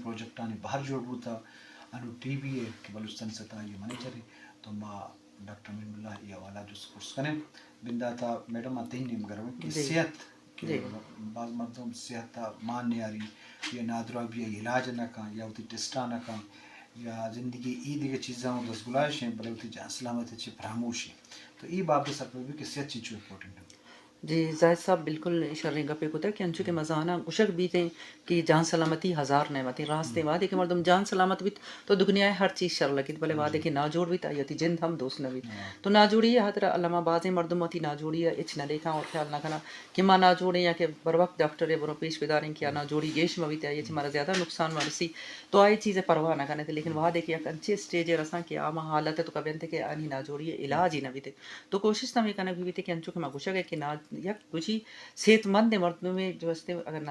پروجیکٹانی بہر جوڑ بوتا، انو ٹی بی اے کہ بلوچستان سطح آئی منیجر ہے، تو ما ڈاکٹر امین اللہ ای حوالہ جست پرس کنیں۔ بنداتا میڈم، ما تئی نیمگا رویں کہ جی۔ صحت کہ جی۔ باز مردم صحت ء مان نیاری یا نادراہی ء علاج نہ کن یا وتی ٹیسٹاں نہ کن یا زندگی ای دگہ چیزاں و دزگلائش ہیں، بلے وتی جان سلامت ء چہ فراموش ہیں۔ تو ای بابت سرپد بی کہ صحت چنچو امپورٹنٹ ہے۔ جی زاہد صاحب، بالکل شریں گپے کتگ کہ انچو کہ مزاناں گوشگ بیتیں کہ جان سلامتی ہزار نعمتیں۔ راستیں، وہدے کہ مردم جان سلامت بیت تو دگنیا ء ہر چیز شر لگیت، بلے وہدے کہ ناجوڑ بیت آئی وتی جند ہم دوست نہ بیت۔ تو ناجوڑی ء ہاترا الما بازیں مردم وتی ناجوڑی ء ہچ نہ لیکاں اور خیال نہ کناں کہ ما ناجوڑیں یا کہ بروقت ڈاکٹر ء برو پیش بداریں کہ آ ناجوڑی گیش مہ بیت، آئی ء چہ مارا زیادہ نقصان مہ رسی، تو آئی چیز ء پرواہ نہ کنت۔ لیکن وہدے کہ یک انچیں اسٹیج ء رساں کہ آ ما حالت ء توکا بنت کہ آنی ناجوڑی ء علاج ہی نہ بیت، تو کوشست ہمے کنگ بیت کہ انچو کہ ما گوشگ ء کہ نا-، یک گوشی صحت مند مردمے جو است اگر نہ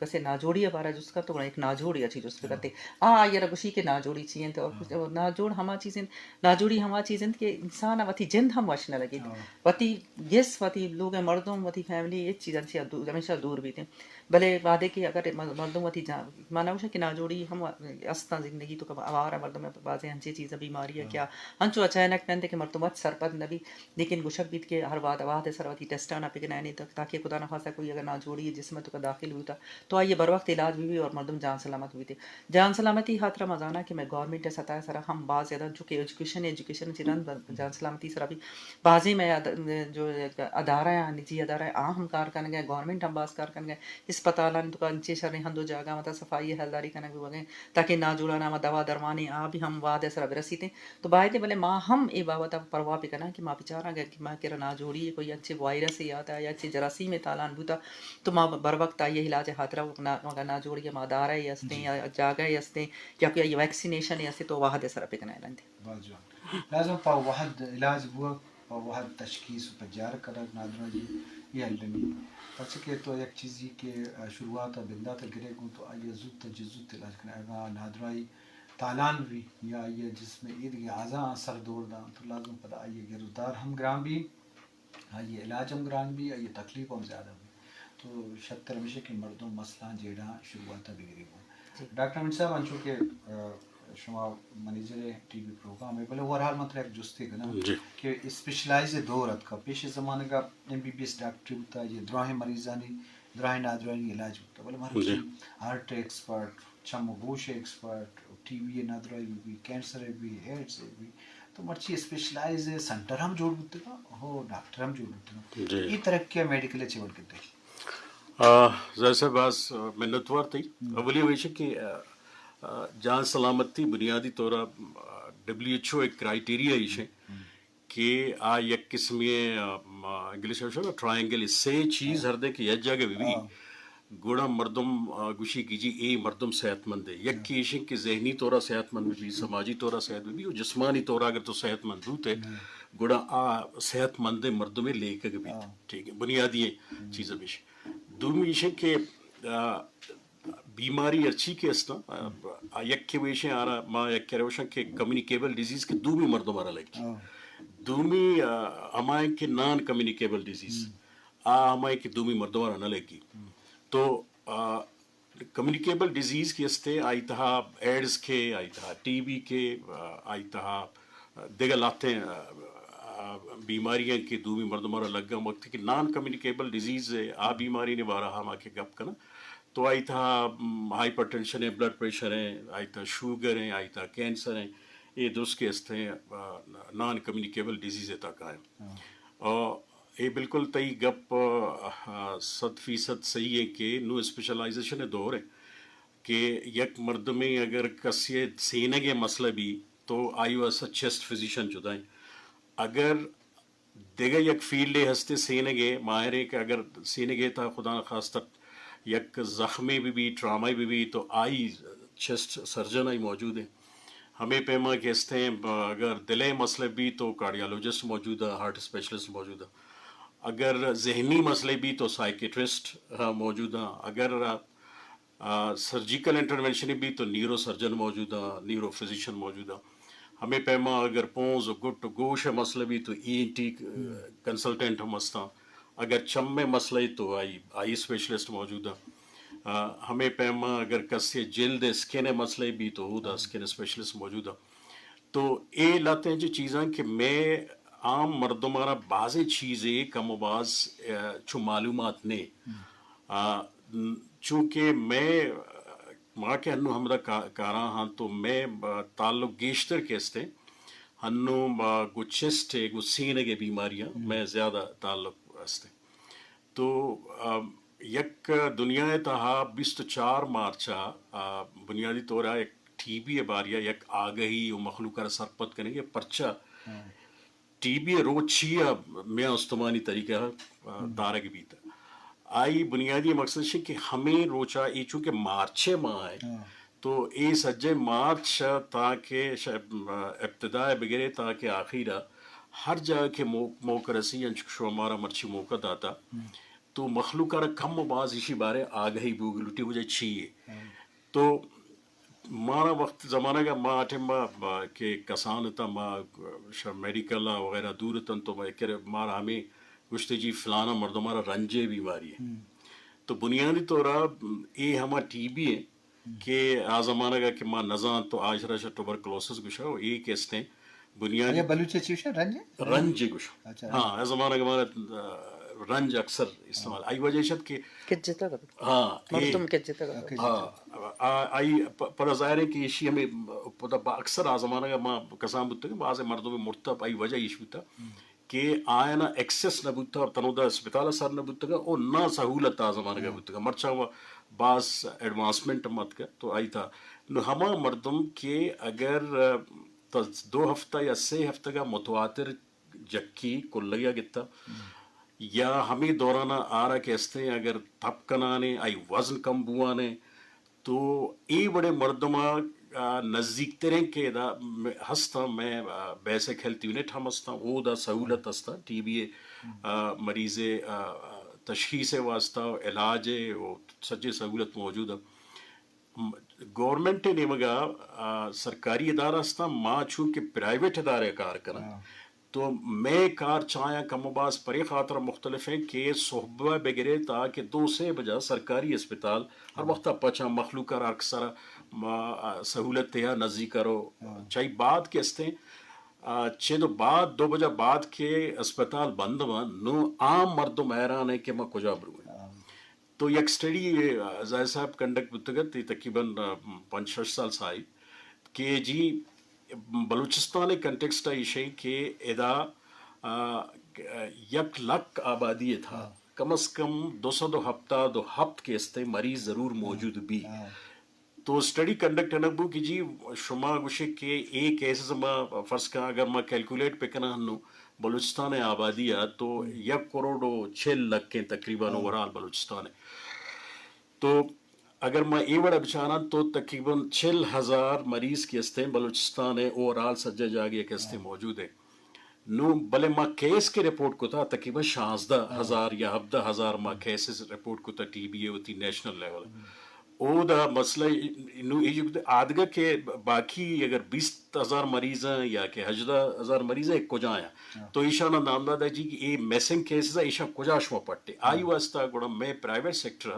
کسے ناجوڑی ء بارہ جست کنت تو گڑا یک ناجوڑی ء چی جست بکنت۔ آ آئی ء را گوشی کہ ناجوڑی چی انت اور ناجوڑ ہما چیز انت، ناجوڑی ہما چیز انت کہ انسان ء وتی جند ہم وش نہ لگیت۔ وتی گس، وتی لوگ ء مردم، وتی فیملی ہچ چیز انچی ء دو-، ہمیشہ دور بیت انت۔ بلے وہدے کہ اگر م-، مردم وتی جان، ما نہ گوشاں کہ ناجوڑی ہم استاں زندگی تو کہ آوار ء مردم ء بازیں انچیں چیزاں بیماری ء کیا انچو اچانک بنت کہ مردم وت سرپد نہ بیت۔ لیکن گوشگ بیت کہ ہر وہد وہد ء سرا وتی ٹیسٹاں بکنائینیت تاکہ خدا نخواستہ کوئی اگر ناجوڑی جسم ء توکا داخل بوتا تو آئی ء بروقت علاج بہ بی اور مردم جان سلامت بیت۔ جان سلامتی خاطر ما زاناں کہ مئے گورنمنٹ ء سطح ء سرا ہم باز زیادہ چونکہ ایجوکیشن، ایجوکیشن چہ رند جان سلامتی سرا بھی بازیں مئے اد-، جو ادارہ آں، نجی ادارہ آں ہم کار کنگ ء، گورنمنٹ ہم باز کار کنگ ء، اسپتالانی توکا انچیں شریں ہند و جاگہ متا صفائی ء ہیالداری کنگ بہ بگیں تاکہ ناجوڑاناں ہما دوا درمانی آ بھی ہم وہد ء سرا برسیتیں۔ تو باید انت، بلے ما ہم اے بابت ء پرواہ بہ کناں کہ ما بچاراں اگر کہ ما کرا ناجوڑی ء کوئی انچیں وائرس ء یا تا یا انچیں جراثیم ء تالان بوتا تو ما بر وقت آئی ء علاج ء ہاترا نا-، اگاں ناجوڑی ء ما ادارہ ء ہستیں یا جاگہ ء ہستیں یا کوئی آئی ویکسینیشن ء ہستیں تو وہد ء سرا بہ کنائیناں۔ باز جوان۔ لازم پہ وہد علاج بوگ، پہ وہد تشخیص و پجار کنگ نادراہی ء المی۔ پرچہ کہ تو یک چیزی کہ شروعات ء بندات ء گرے گوں تو آئی ء زوت ء چہ زوت علاج کنائیناں۔ اگاں نادراہی تالان بہ بی یا آئی ء جسم ء ایدگہ اعضاء آں سر دور داں تو لازم پدا آئی ء گرودار ہم گران بی، آئی ء علاج ہم گران بی، آئی ء تکلیف ہم زیادہ بی۔ تو شرتر ہمیش کہ مردم مسئلہ جیڑاں شروعات ء بگری گوں۔ جی۔ ڈاکٹر حمید صاحب، انچو کہ، آ، شما منیجر ٹی وی پروگرام ہے، بلے اوور آل من ترا یک جستے کناں جی۔ کہ اسپیشلائز دور اتکا، پیش زمانگ ء M B B S doctor بوتا، یہ دراہیں مریضانی، دراہیں نادراہی علاج بوتا، بلے مرچی جی۔ ہارٹ ایکسپرٹ، چم و گوش ایکسپرٹ، ٹی بی ء نادراہی بہ بی، کینسر ء بہ بی، ایڈز ء بہ بی، تو مرچی اسپیشلائز سنٹر ہم جوڑ بوتگ، ہو ڈاکٹر ہم جوڑ بوتگ۔ جی۔ اے ترقی ء میڈیکل ء چے وڑ کتگ؟ آ، زاہد صاحب، باز منتوار تئی۔ اولی ویش کہ، آ، آ، جان سلامتی بنیادی طور ء، آ، ڈبلیو ایچ او ایک کرائٹیریا ایش ہے۔ کہ آ یک قسمے، آ، ما انگلش ء گوشاں نا ٹرائنگل، سے چیز ہر دے کہ یک جاگہ بہ بی، گڑا مردم، آ، گوشی کہ جی اے مردم صحت مند ہے۔ یک ایش کہ ذہنی طور ء صحت مند بہ بی، سماجی طور ء صحت بہ بی، و جسمانی طور ء اگر تو صحت مند بوت ئے، گڑا آ صحت مند مردمے لیکگ بیت۔ ٹھیک ہے، بنیادی چیز ہمیش۔ دومی ایش کہ، آ، بیماری ہرچی کہ استاں، آ، آ، یک کہ ویشیں آرا ما یک کرے وشاں کہ کمیونیکیبل ڈیزیز کہ دومی مردم آرا لگی۔ دومی، آ، ہمائیں کہ نان کمیونیکیبل ڈیزیز۔ آ ہمائیں کہ دومی مردم آرا نہ لگی۔ تو، آ، کمیونیکیبل ڈیزیز کہ استے، آئی تہا ایڈز کے، آئی تہا ٹی بی کے، آ، آئی تہا دگہ لہتیں، آ، آ، بیماریاں کہ دومی مردم آرا لگا، وقتی کہ نان کمیونیکیبل ڈیزیز ہے، آ بیماری نے بارہ ما کہ گپ کناں۔ تو آئی تہا، م، ہائپر ٹینشن ہے، بلڈ پریشر ہے، آئی تہا شوگر ہے، آئی تہا کینسر ہے، اے درست کہ است ہیں، آ، نان کمیونیکیبل ڈیزیز ء تہا کائیں۔ آ، اے بالکل تئی گپ، آ، صد فیصد صحیح ہے کہ نو اسپیشلائزیشن ء دور ہے کہ یک مردمے اگر کسی سینگ ء مسئلہ بی تو آئی واسطہ چیسٹ فزیشن جدا ہیں۔ اگر دگہ یک فیلڈے ہستے سینگے ماہرے کہ اگر سینگے تا خدا نخواستہ یک زخمے بہ بی، ٹرامے بہ بی تو آئی چیسٹ سرجن آئی موجود ہیں۔ ہمیں پیما کہ ہستے ہیں، اگر دلے مسئلے بی تو کارڈیالوجسٹ موجود ہے، ہارٹ اسپیشلسٹ موجود ہے۔ اگر ذہنی مسئلے بی تو سائیکیٹرسٹ، آ، موجود ہیں۔ اگر، آ، آ، سرجیکل انٹرونشن بی تو نیورو سرجن موجود آں، نیورو فزیشن موجود آں۔ ہمے پیما اگر پونز و گٹ و گوش ء مسئلہ بی تو ای این ٹی کنسلٹنٹ ہم استاں۔ اگر چم ء مسئلہ ای تو آئی، آئی اسپیشلسٹ موجود آں۔ آ، ہمے پیما اگر کسے جلد ءِ، اسکن ءِ مسئلہ بی تو اودا اسکن اسپیشلسٹ موجود اَنت۔ تو اے لہتیں چہ چیزاں کہ مئے عام مردماں را بازیں چیزے کم و باز، آ، چو معلومات نے۔ آ، چونکہ مئے، ما کہ ہنو ہمدا کا-، کاراں ہاں تو مئے، آ، تعلق گیشتر کہ استیں، ہنو، آ، گو چسٹ ءِ، گو سینگ ءِ بیماریاں مئے زیادہ تعلق استیں۔ تو، آ، یک دنیا ءِ تہا بیست و چار مارچ ءَ، آ، بنیادی طور ءَ یک ٹی بی ءِ باریا یک آگہی و مخلوق ءَ را سرپد کنگ ءَ پرچا ٹی بی ءِ روچ چی ءَ میان استمانی طریقہ ءَ، آ، دارگ بیت۔ آئی بنیادی مقصد اش کہ ہمے روچ ءَ اے چونکہ مارچ ءِ ماہ ءَ تو اے سجہیں مارچ ءَ تاکہ ش-، ابتدا ءَ بگرے تاکہ آخیر ءَ ہر جاگہ کہ مو-، موقع رسی، انچو کہ شما مارا مرچی موقع داتا، تو مخلوق ءَ را کم و باز ایشی بارے آگہی بوگ لوٹی وجہ چی ہے؟ تو مارا وقت زمانگ ءَ ما ٹیم ءَ کہ کسان اتاں، ما ش-، میڈیکل ءَ وغیرہ دور اتاں، تو ما ایک مارا ہمیں گوشتے جی فلانا مردم ءَ را رنج ءِ بیماری ہے۔ تو بنیادی طور ءَ اے ہما ٹی بی ہے کہ آ زمانگ ءَ کہ ما نزانت تو آ شرا شہ ٹوبرکلوسس گوشا و اے کہ استیں بنیادی اچھا، بلوچ ءَ چی گوشا؟ رنج؟ رنج گوشا۔ اچھا، ہاں، آ زمانگ ءَ مارا، آ، رنج اکثر استعمال۔ آئی وجہ شت کہ کجتگ اتگ۔ ہاں، اے مردم کجتگ اتگ۔ ہاں، آ، آئی پ-، پدا ظاہر ہے کہ ایشی ہمیں پدا با-، اکثر آ زمانگ ءَ ما کسان بوتگ، بعض مردم مرتب، آئی وجہ ایش بوتا کہ آیانا ایکسس نہ بوتا، تنودا اسپتال سر نہ بوتگا، او نہ سہولت آ زمانگا بوتگا۔ مرچاں و باز ایڈوانسمنٹ متکا، تو آئی تھا۔ نو ہما مردم کہ اگر، آ، تا دو ہفتہ یا سے ہفتہ کا متواتر جکی کلیا گتا، یا ہمیں دورانا آرا کہ استیں اگر تپ کنانے، آئی وزن کم بوانے، تو اے وڑیں مردماں، آ، نزیک تریں کہ ادا م-، ہستاں، مئے، آ، بیسک ہیلتھ یونٹ ہم ہستاں، اودا سہولت ہستاں، ٹی بی ءِ، آ، مریض ءِ، آ، تشخیص ءِ واسطہ و علاج ءِ و سجیں سہولت موجود ہیں۔ م-، گورنمنٹ ءِ نیمگا، آ، سرکاری ادارہ ہستاں، ما چونکہ پرائیویٹ ادارہ کار کناں، تو مئے کار چایاں کم و باز پرے خاطر مختلف ہیں کہ صحبہ بگرے تا کہ دو سے بجہ سرکاری اسپتال ہر وقت پچاں مخلوق ءَ را ہر کسر ءَ ما، آ، سہولت تیا نزیک کرو۔ چاہی بعد کہ استیں، آ، چہ دو بعد، دو بجہ بعد کہ اسپتال بند بنت، نو عام مردم حیران ہے کہ ما کجا برویں۔ تو یک اسٹڈی، آ، زاہد صاحب کنڈکٹ بوتگ ات، اے تقریباً، آ، پنچ شش سال سائی کہ جی بلوچستان ءِ کنٹیکسٹ ءَ ایش ایں کہ ادا، آ، یک لکھ آبادی ءِ تھا کم از کم دو سد و ہپتاد و ہپت کہ استیں مریض ضرور موجود بی۔ تو اسٹڈی کنڈکٹ کنگ بو کہ جی شما گوشے کہ اے کیسز ما فرض کن اگر ما کیلکولیٹ پہ کناں ہنو بلوچستان ءِ آبادی ءَ تو یک کروڑ و چل لکھ ایں تقریباً اوورآل بلوچستان ءِ۔ تو اگر ما اے وڑا بچاراں تو تقریباً چل ہزار مریض کہ استیں بلوچستان ءِ اوورآل سجہ جاگہ کہ استیں موجود ہیں۔ نو بلے ما کیس کہ رپورٹ کتا تقریباً شانزدہ ہزار یا ہبدہ ہزار ما کیسز رپورٹ کتا ٹی بی ءِ وتی نیشنل لیول۔ اودا مسئلہ نو اے جو آدگہ کہ باقی اگر بیست ہزار مریض ہیں یا کہ ہژدہ ہزار مریض ہیں، کجا ہیں؟ تو ایشانا نام دادا جی کہ اے مسنگ کیسز ہیں، ایشاں کجا شما پٹے؟ آئی واسطہ گڑا مئے پرائیویٹ سیکٹر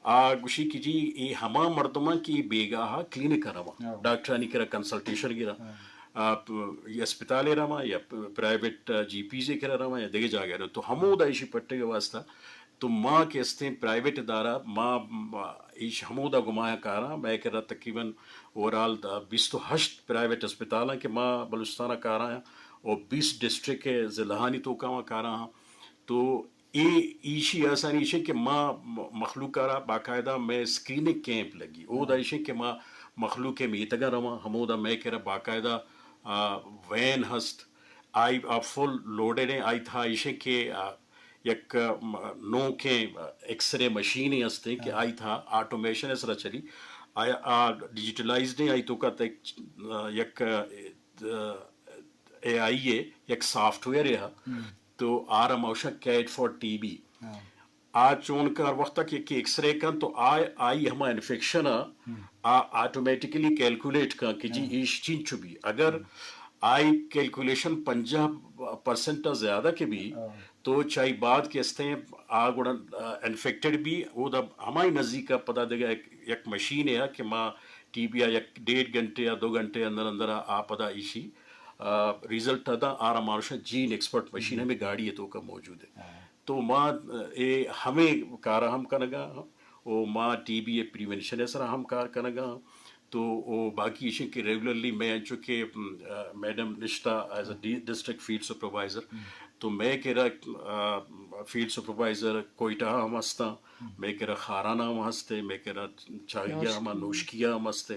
آ گوشی کہ جی اے ہما مردماں کہ اے بیگاہ ءَ کلینک ءَ رواں، ڈاکٹرانی کرا کنسلٹیشن گراں، آ، پ-، یا اسپتال ءَ رواں یا پ-، پرائیویٹ، آ، جی پیز ءِ کرا رواں یا دگہ جاگہ رواں۔ تو ہمودا ایشی پٹگ ءِ واسطہ تو ما کہ استیں پرائیویٹ ادارہ، ما، ما ایش ہمودا گمایاں کاراں، مئے کرا تقریباً اوورآل دا بیست و ہشت پرائیویٹ اسپتال ہیں کہ ما بلوچستان ءَ کاراں اور بیست ڈسٹرکٹ ءِ ضلعانی توکا ما کاراں۔ تو اے ایشی آسانی ایش کہ ما م-، مخلوق ءَ را باقاعدہ مئے اسکریننگ کیمپ لگی۔ اودا ایش کہ ما مخلوق ءِ میتگ ءَ رواں، ہمودا مئے کرا باقاعدہ، آ، وین ہست، آئی، آ، فل لوڈڈ ہیں، آئی تھا ایش کہ، آ، یک، م-، نوکیں، آ، ایکس رے مشینے ہستیں کہ آئی تھا آٹومیشن ءِ سرا چلی، آ، آ، ڈیجیٹلائزڈ ہیں، آئی توکا تک، آ، یک، آ، اے آئی ءِ یک سافٹ ویئر ءَ تو آرا ما گوشاں کیٹ فار ٹی بی۔ آ چون کار وقت کہ، کہ ایکس رے کن تو آ، آئی ہما انفیکشن ءَ آ آٹومیٹکلی کیلکولیٹ کن کہ جی ایش چینچو بی۔ اگر آئی کیلکولیشن پنجاہ پرسنٹ ءَ زیادہ کہ بی، ہاں۔ تو چائی بعد کہ استیں آ گڑا، آ، انفیکٹڈ بی، او دا ہمائی نزیک ءَ پدا دگہ یک، یک مشین ہے کہ ما ٹی بی ءَ یک ڈیڑھ گھنٹے یا دو گھنٹے اندر اندر آ، آ پدا ایشی، آ، ریزلٹ ءَ دا آرا مارشا جین ایکسپرٹ مشین ہمیں گاڑی ہے تو کا موجود ہے۔ ہاں۔ تو ما، اے ہمیں کارا ہم کنگا ہاں، او ما ٹی بی ءِ پریونشن ءِ سرا ہم کار کنگا ہاں۔ تو او باقی ایشیں کہ ریگولرلی میں انچو کہ، م، آ، میڈم نشتا as a D-, district field supervisor, تو میں کرا، آ، فیلڈ سپروائزر کوئٹہ ہم ہستاں، میں کرا خارانہ ہم ہستے، میں کرا چاہیہ ہم، نوشکیہ ہم ہستے،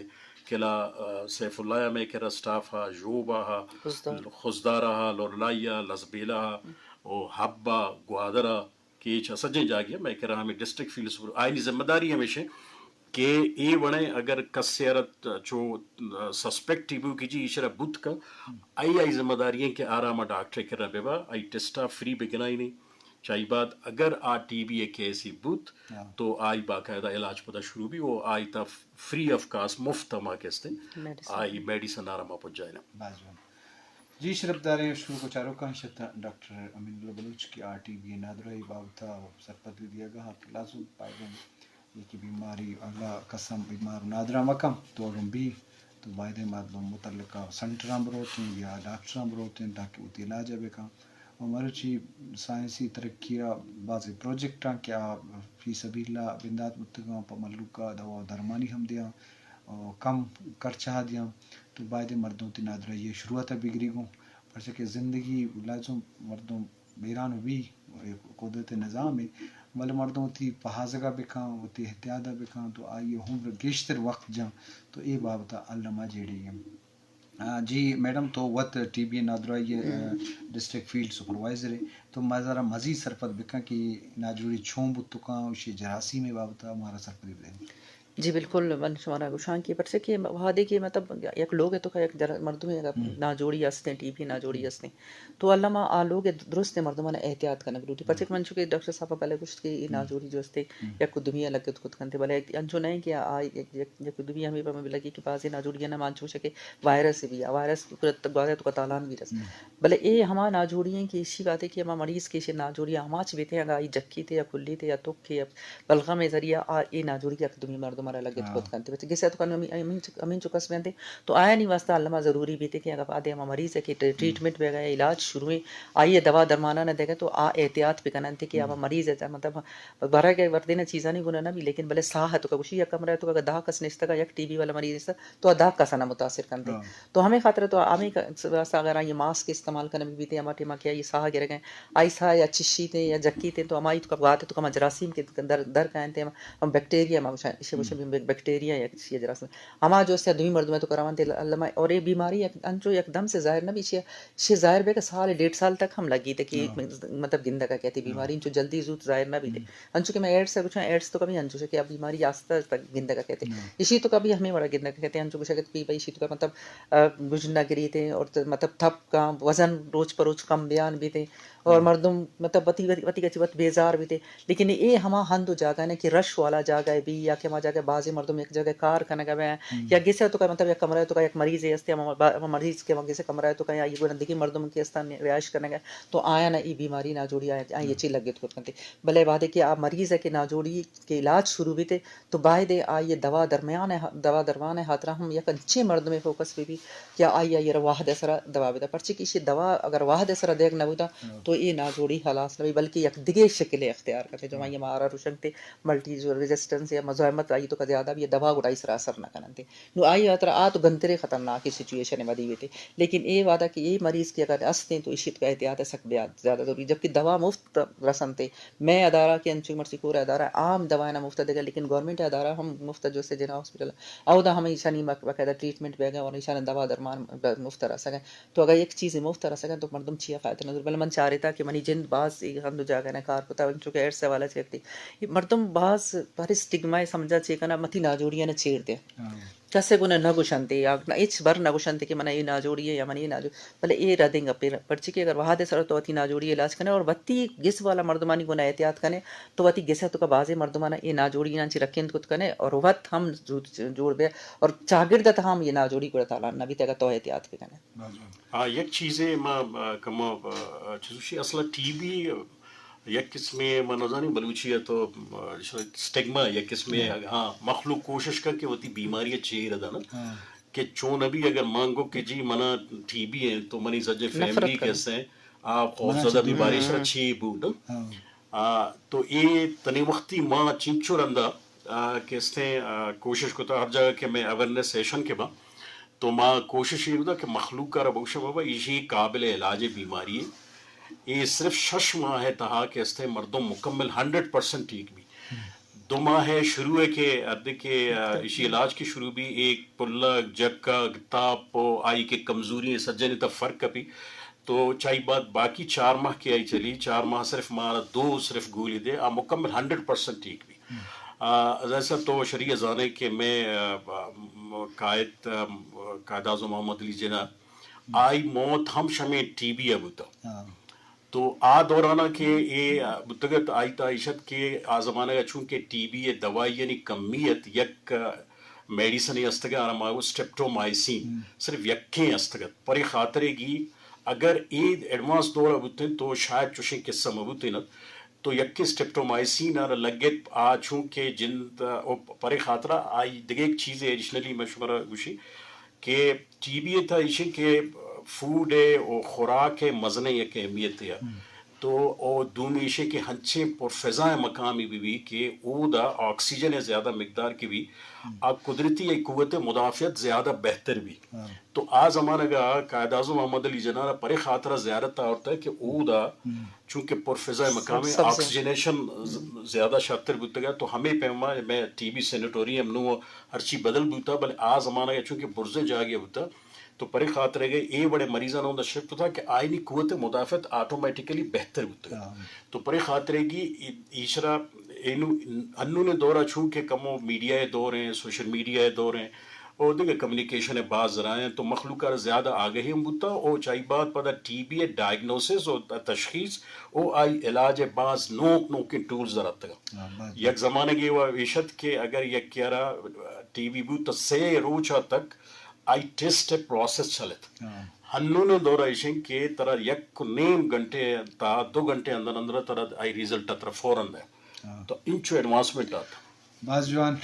قلعہ، آ، سیف اللہ میں کرا سٹاف ہا، ژوب ہا، خضدار۔ خضدار ہا، لورلائی ہا، لزبیلہ ہا، او حب ہا، گوادر ہا، کہ اے چہ سجیں جاگہے ءَ مئے کرا ہمے ڈسٹرکٹ فیلڈ سپر-، آیانی ذمہ داری ہمیش انت کہ اے وڑیں اگر کسے ءَ را چو سسپیکٹ ٹی بی کہ جی ایشرا بوت کن، آئی، آئی ذمہ داری انت کہ آرا ہما ڈاکٹر ءِ کرا ببا، آئی ٹیسٹ ءَ فری بکنائینی۔ چائی بعد اگر آ ٹی بی ءِ کیسے بوت، ہاں۔ تو آئی باقاعدہ علاج پدا شروع بی و آئی تا فری آف کاسٹ، مفت ہما کہ استیں، میڈیسن۔ آئی میڈیسن آرا ما پجائیناں۔ باز جوان۔ جی شرپداریں شنوک و چاروکاں، شت ڈاکٹر امین اللہ بلوچ کہ آ ٹی بی ءِ نادراہی بابت ءَ سرپدی دیگ ءَ کہ لازم پائدیں یکے بیماری، اللہ قسم بیمار نادراہ مکن تو اگن بی تو بائدیں مردم متعلقہ سنٹراں بروتیں یا ڈاکٹراں بروتیں تاکہ وتی علاج ءَ بکن۔ و مروچی سائنسی ترقی ءَ بازیں پروجیکٹاں کہ آ فی سبیل اللہ بندات بوتگاں، پہ مھلوک ءَ دوا و درمانی ہم دیاں، و کم خرچہ ءَ دیاں، تو بائدیں مردم وتی نادراہی ءِ شروعات ءَ بگری گوں، پرچا کہ زندگی لازم مردم بیران بی، قدرت نظام ہے، بلے مردم وتی پہازگ ءَ بکن، وتی احتیاط ءَ بکن، تو آئی ءَ عمر گیشتر وقت جاں، تو اے بابت ءَ الما جیڑی گیں۔ آ، جی میڈم، تو وت ٹی بی ءِ نادراہی ءِ، آ، ڈسٹرکٹ فیلڈ سپروائزر ہے، تو مزارا مزید سرپد بکن کہ ناجوڑی چون بوت کن، اشی جراثیم ءِ بابت ءَ مارا سرپدی بدے۔ جی بالکل، من شمارا گوشاں کہ پرچہ کہ وہدے کہ مطلب یک لوگ ءِ توکا یک جر-، مردمے اگر ناجوڑی استیں، ٹی بی ناجوڑی استیں، تو الما آ لوگ ءِ درستیں مردماں احتیاط کنگ لوٹی۔ پرچہ کہ من چونکہ ڈاکٹر صاحب ءَ پہلے گوشت کہ اے ناجوڑی جو استیں، یک و دومی ءَ لگت کت کنتے، بلے انچو نہ کہ آ یک، یک، یک و دومی ہمیں پہ ہمیں لگی کہ بازیں ناجوڑی نا مانچو کہ وائرس بھی، آ وائرس پورا گوادر توکا تالان بھی رس۔ بلے اے ہما ناجوڑی ہیں کہ اشی بات ہے کہ ہما مریض کہ اشی ناجوڑی ہما چ بیتے، اگا آئی جکی تے یا کلی تے یا توک کے یا بلغم ءِ ذریعہ آ اے ناجوڑی یک دومی مردم ءَ را لگت کت کنت۔ بچ گسے تو کن ہمیں، ہمیں چ-، ہمیں چو کس بنتے تو آیانی واسطہ الما ضروری بیتے کہ اگا پادے ہما مریض ہے کہ ٹری-، ٹریٹمنٹ بیگا یا علاج شروع ہیں، آئی ءَ دوا درماناں نہ دیگا تو آ احتیاط بکننتے کہ ہما مریض ہے مطلب برگ ءِ وردین چیزانی گناہ نہ بی، لیکن بلے ساہ تو کا گوشی یک کمرہ تو کا دہ کس نشتگا، یک ٹی بی والا مریض نشتگا، تو آ دہ کسانا متاثر کنتے۔ ہاں۔ تو ہمیں خاطر تو ہمیں ک-، واسطہ اگر آئی ماسک استعمال کنگ بیتے، ہما ٹیما کہ آئی ساہ گرگ ہیں، آئی ساہ یا چشی تے یا جکی تے تو ہمائی تو کا گوات تو کا جراثیم کے در، در کائنتے، ہم بیکٹیریا ما گوشاں، اشی گوشاں بیک-، بیکٹیریا یا چشی جراثیم۔ ہما جو سے دوی مردم تو کراوان تے الما، اور یہ بیماری یک، انچو یک دم سے ظاہر نہ بی، چیئے شی ظاہر بے کہ سال ڈیڑھ سال تک ہم لگی تے کہ ہاں۔ مطلب گندگا کہتے بیماری انچو جلدی زوت ظاہر نہ بیتے۔ انچو کہ میں ایڈز ءَ گوشاں، ایڈز تو کبھی انچو کہ آ بیماری آستہ آستہ گندگا کہتے۔ ہاں۔ اشی تو کبھی ہمیں وڑا گندگا کہتے، انچو گوشا کہ بھئی اشی تو کا مطلب، آ، گژن نہ گریتے اور ت-، مطلب تھپ کا وزن روچ پر روچ کم بیان بیتے اور مردم مطلب وتی، وتی، وتی کچی وت بیزار بیتے۔ لیکن اے ہما ہند و جاگہ نے کہ رش والا جاگہ بی یا کہ ہما جاگہ بازیں مردم یک جاگہ کار کنگا بے یا گسے تو کا مطلب یک کمرہ تو کا یک مریض ہستے، ہما با-، ہما مریض کے ہما گسے کمرہ تو کا یا یہ گندگی مردم کے استان رہائش کنگا تو آیاں نا اے بیماری ناجوڑی آیاں، آیاں اے چی لگت کت کنتے۔ بلے وہدے کہ آ مریض ءَ کہ ناجوڑی کہ علاج شروع بیتے تو باید اے آئی ءِ دوا درمیان ءَ، دوا درمان ءِ ہاترا ہم یک انچیں مردمے فوکس بہ بی کہ آئی، آئی ءَ را وہد ءِ سرا دوا بدا۔ پرچے کہ ایشی دوا اگر وہد ءِ سرا دیگ نہ بوتا تو اے ناجوڑی ہلاس نہ بی، بلکہ یک دگہ شکلے اختیار کرتے۔ جو آئی ءَ مارا روشنگ تے ملٹی جو ریزسٹنس یا مزاحمت آئی تو کا زیادہ بی، دوا گڑا آئی سرا اثر نہ کننتے۔ نو آئی ہاترا آ تو گنترے خطرناکیں سچویشن ودی بیتے۔ لیکن اے وہدا کہ اے مریض کہ اگر استیں تو اشی تو احتیاط سک زیادہ ضروری، جبکہ دوا مفت رسنتے۔ مئے ادارہ کہ انچو مرچی کور ادارہ عام دوائیاں مفت دگا، لیکن گورنمنٹ ادارہ ہم مفت جو سے جناح ہاسپٹل اودا ہم ایشانی مک-، باقاعدہ ٹریٹمنٹ بیگا اور ایشان دوا درمان مفت رسگا۔ تو اگر یک چیز مفت رسگا تو مردم چیا فائدہ نہ زور۔ بلے من چارتا کہ منی جند باز اے ہند جاگہ نہ کار کتا، انچو کہ ایڈز حوالہ چیک تھی۔ مردم باز پر اسٹگما سمجھا چے کنا متی ناجوڑیاں چیر دے۔ ہاں۔ کسے گونا نہ گوشنت یا نہ ہچ بر نہ گوشنت کہ منا اے ناجوڑی ہے یا من اے ناجوڑی، بلے اے ردیں گپے، پرچی کہ اگر وہدے سرا تو وتی ناجوڑی علاج کنے اور وتی گس والا مردمانی گونا احتیاط کنے، تو وتی گس ء توکا بازیں مردمانا اے ناجوڑی انچی رکینت کت کنے اور وت ہم زوت جوڑ بے اور چاگرد ء تہا ہم اے ناجوڑی گڑا تالان نہ بیت اگاں تو احتیاط بکنے۔ ہاں، یک چیزے ما، آ، کمو، آ، چیزوشی اصلا ٹی بی یک قسمے ما نزانی بلوچی ء تو، آ، اسٹگما یک قسمے، ہاں، مخلوق کوشش کن کہ وتی بیماری ء چیر دانا کہ چون ابھی اگر مانگو کہ جی منا ٹی بی ہیں تو منی سجے فیملی کسے آ خوفزدہ بیماری سرا چی بو نا۔ آ، تو اے تنے وختی ما چنچو رندا، آ، کہ استیں، آ، کوشش کتا ہر جگہ کہ میں اویئرنس سیشن کے با، تو ما کوشش یہ کتا کہ مخلوق کا بوشا بابا ایشی قابل علاج بیماری ہے۔ اے صرف شش ماہ ہے تہا کہ استیں مردم مکمل ہنڈریڈ پرسنٹ ٹھیک بھی۔ دو ماہ ہے شروع ہے کہ ارد کے، آ، ایشی علاج کی شروع بھی ایک پلگ، جکگ، تاپ، آئی کے کمزوری ہیں، سجنے تا فرق کپی۔ تو چائی بعد باقی چار ماہ کہ آئی چلی، چار ماہ صرف مارا دو صرف گولی دے، آ مکمل ہنڈریڈ پرسنٹ ٹھیک بھی۔ آ، جیسا تو شریعہ زانے کہ میں، آ، آ، قائد، آ، قائد اعظم محمد علی جناح، آئی موت ہم شمیں ٹی بی ء بوتا۔ تو آ دورانا کہ اے بوتگت آئی تا ایشت کہ آ زمانگ ء چونکہ ٹی بی ء دوائی یعنی کمیت یک میڈیسن استگا آرا ما گو اسٹریپٹومائسین صرف یکیں استگت پرے خاطرے گی اگر اے ایڈوانس دور ء بوتیں تو شاید چوشیں قصہ مہ بوتیں ات۔ تو یکیں اسٹریپٹومائسین آرا لگت آ چونکہ جند ء پرے خاطرہ آئی دگہ ایک چیزے ایڈیشنلی میں شمارا گوشی کہ ٹی بی ء تھا ایشیں کہ فوڈ ء و خوراک ء مزنیں یک اہمیت ء تو او دومی ایشیں کہ ہنچیں پرفضا ء مقامی بہ بی کہ اودا آکسیجن ء زیادہ مقدار کے بی آ قدرتی ء قوت مدافعت زیادہ بہتر بی۔ تو آ زمانگ ء قائد اعظم محمد علی جناح ء پرے خاطر ء زیارت آورتا کہ اودا چونکہ پرفضا ء مقام ء آکسیجنیشن زیادہ شرتر بوتگا تو ہمے پیما میں ٹی بی سینیٹوریم نو ہرچی بدل بوتا، بلے آ زمانگ ء چونکہ برزیں جاگے بوتا تو پرے خاطرے گئے اے وڑے مریضاں ہوندا شفٹ تھا کہ آئینی قوت مدافعت آٹومیٹیکلی بہتر بوتگا۔ تو پرے خاطرے گی ایشرا اینو انون دورا چونکہ کمو میڈیا دور ہیں، سوشل میڈیا دور ہیں، او دگہ کمیونیکیشن ء باز ذرائع انت تو مخلوق ء را زیادہ آگہی ہم بوتا او چائی بعد پدا ٹی بی ء ڈائگنوسس او تشخیص او آئی علاج ء باز نوک نوکیں ٹولز در اتگا۔ یک زمانگے و ایشت کہ اگر یک یارا ٹی بی بوت تو سے روچ ء تک آئی ٹیسٹ ء پروسیس چلت۔ ہنون دور ایشن کہ ترا یک و نیم گھنٹے تا دو گھنٹے اندر اندر ترا آئی ریزلٹ ترا فوراً دے۔ تو انچو ایڈوانسمنٹ آت۔ باز جوان،